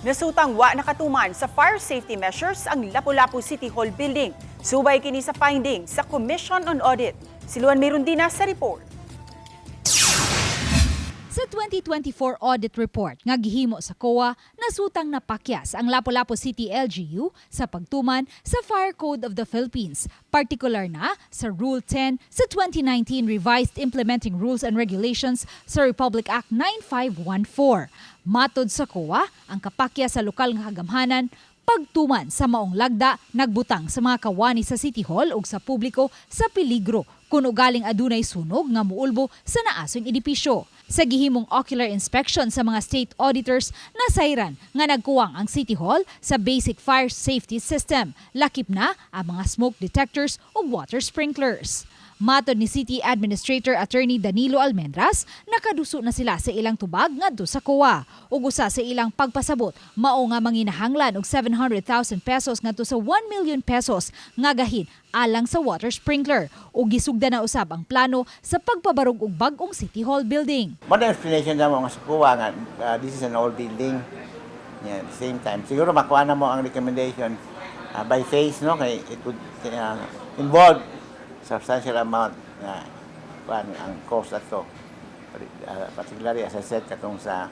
Nasutang wa nakatuman sa fire safety measures ang Lapu-Lapu City Hall building. Subay kini sa findings sa Commission on Audit. Si Luan Mirundina sa report. Sa 2024 audit report nga gihimo sa COA, nasutang napakyas ang Lapu-Lapu City LGU sa pagtuman sa Fire Code of the Philippines, partikular na sa Rule 10 sa 2019 Revised Implementing Rules and Regulations sa Republic Act 9514. Matod sa COA, ang kapakyas sa lokal nga kagamhanan pagtuman sa maong lagda nagbutang sa mga kawani sa City Hall ug sa publiko sa peligro kung ugaling adunay sunog nga muulbo sa naasong edipisyo. Sa gihimong ocular inspection sa mga state auditors, nasayran nga nagkuwang ang City Hall sa basic fire safety system, lakip na ang mga smoke detectors ug water sprinklers. Matod ni City Administrator Attorney Danilo Almendras, nakaduso na sila sa ilang tubag ngadto sa COA. Ug usa sa ilang pagpasabot, mao nga manginahanglan og 700,000 pesos ngadto sa 1 million pesos nga gahin alang sa water sprinkler, ug gisugda na usab ang plano sa pagpabarog og bag-ong City Hall building. Mo na explanation na mo nga sa COA nga this is an old building. Yeah, at the same time, siguro makuha na mo ang recommendation by phase, no, kay it would involve substantial amount na kuan ang cost ato. Particularly, as I said, katong sa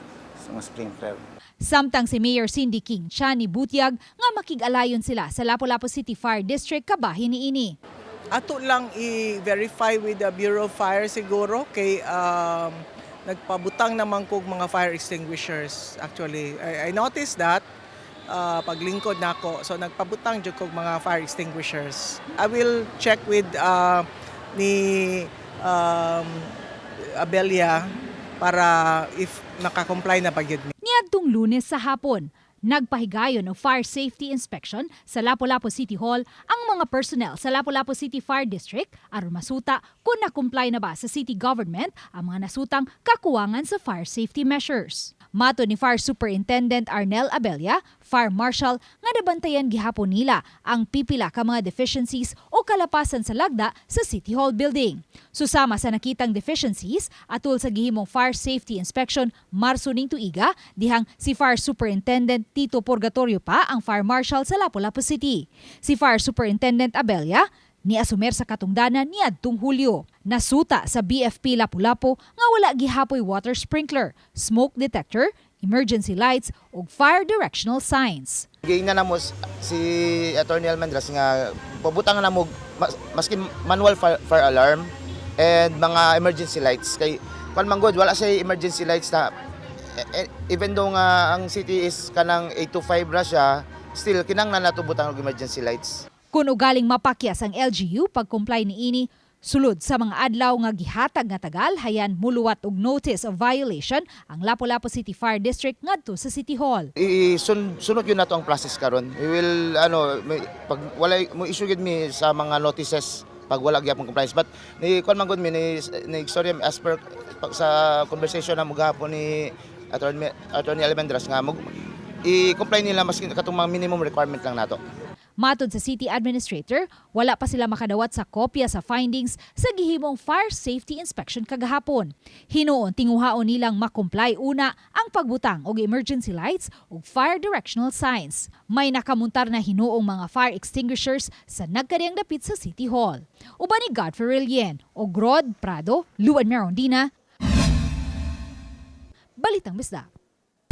mga sprinkler. Samtang si Mayor Cindy King Chan nibutyag nga makig-alayon sila sa Lapu-Lapu City Fire District kabahin niini. Ato lang i-verify with the Bureau of Fire siguro kay nagpabutang naman kog mga fire extinguishers. Actually, I noticed that paglingkod nako. So nagpabutang jud kog mga fire extinguishers. I will check with ni Abelia para if naka-comply na pa gyud mi. Niadtong Lunes sa hapon, nagpahigayon og fire safety inspection sa Lapu-Lapu City Hall ang mga personnel sa Lapu-Lapu City Fire District aron masuta kung na-comply na ba sa city government ang mga nasutang kakuwangan sa fire safety measures. Matod ni Fire Superintendent Arnel Abella, Fire Marshal, nga nabantayan gihapon nila ang pipila ka mga deficiencies o kalapasan sa lagda sa City Hall building. Susama sa nakitang deficiencies, atul sa gihimong fire safety inspection Marso ning tuiga, dihang si Fire Superintendent Tito Purgatorio pa ang Fire Marshal sa Lapu-Lapu City. Si Fire Superintendent Abella ni asumer sa katungdanan niadtong Hulyo. Nasuta sa BFP Lapu-Lapu nga wala gihapoy water sprinkler, smoke detector, emergency lights ug fire directional signs. Giingnan na mo si Attorney Almendras nga pabutang na mo maski manual fire alarm and mga emergency lights kay kwan man gud, wala siya emergency lights na even though nga ang city is kanang 8 to 5 ra siya, still kinahanglan nato butang og emergency lights. Kung ugaling mapakyas ang LGU pag-comply niini, sulod sa mga adlaw nga gihatag nga tagal, hayan muluwat og notice of violation ang Lapu-Lapu City Fire District ngadto sa City Hall. Sunod yun nato ang process karon. We will ano may, pag wala mo issue gid mi sa mga notices pag wala gyapon compliance, but ni kuan man gud mi ni istorya as per pag, sa conversation na mo gahapon ni Attorney Almendras nga mo i-comply nila maski katong mga minimum requirement lang nato. Matod sa city administrator, wala pa sila makadawat sa kopya sa findings sa gihimong fire safety inspection kagahapon. Hinuon tinguhaon nilang makomply una ang pagbutang og emergency lights ug fire directional signs. May nakamuntar na hinuong mga fire extinguishers sa nagkadiyang dapit sa City Hall. Uban ni Godfrey Relien o Grod Prado, Luan Merondina, Balitang Bisdak.